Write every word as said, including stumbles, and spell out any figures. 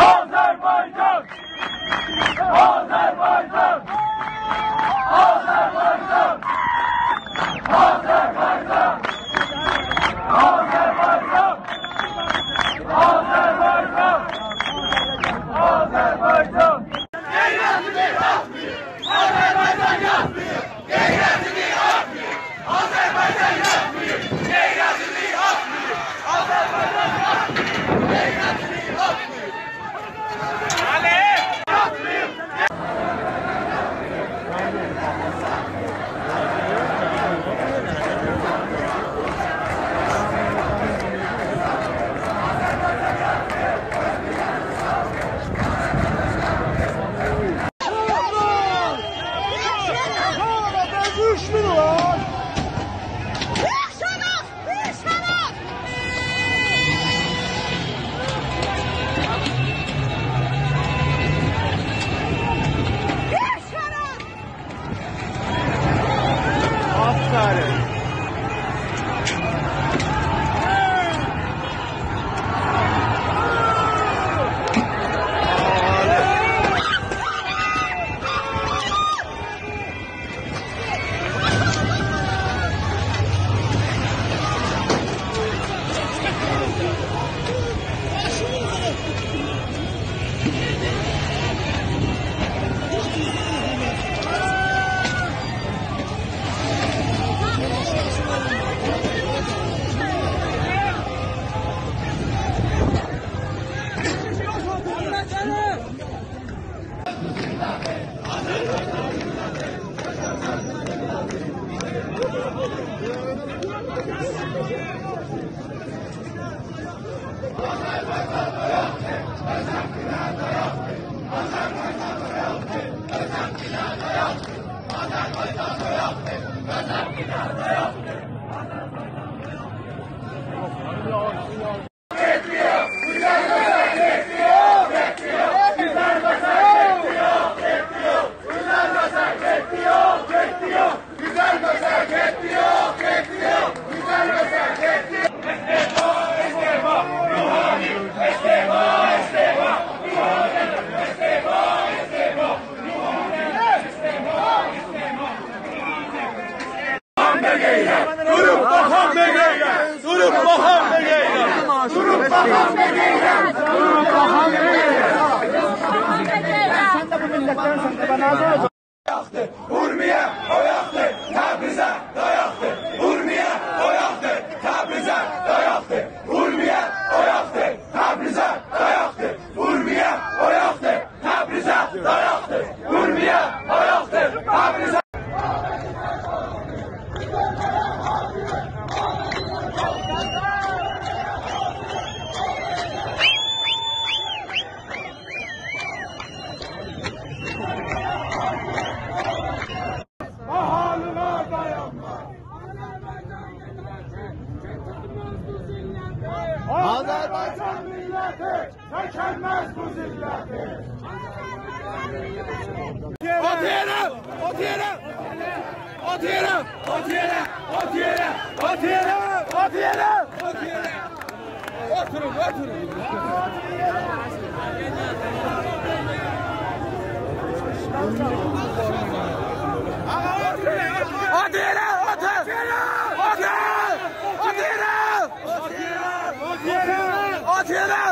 آذربایجان! آذربایجان! آذربایجان! آذربایجان! آذربایجان! آذربایجان! آذربایجان! آفرین. دوروب باخان بیر ائیله‌سین. دوروب باخان بیر ائیله‌سین. دوروب باخان بیر ائیله‌سین. دوروب باخان بیر ائیله‌سین. سن ده بو میللتدنسن، قوربان، نازی اولاجاق. دایاقدیر، اورمیه، اویاقدیر، تبریزه دایاقدیر. اورمیه، اویاقدیر، تبریزه دایاقدیر. اورمیه، اویاقدیر، تبریزه دایاقدیر. اورمیه، اویاقدیر، تبریزه دایاقدیر. اورمیه، اویاقدیر، تبریزه. اهالی‌لر دایانماز. آذربایجان میللتی چکنمز بو ذلتی. آت یئره! آت یئره! آت یئره! آت یئره! آت یئره! آت یئره! آت یئره! اوتورون، اوتورون. آغا، اوتورون، اوتورون. آت یئره، آت! آت! آت یئره! آت یئره! آت یئره!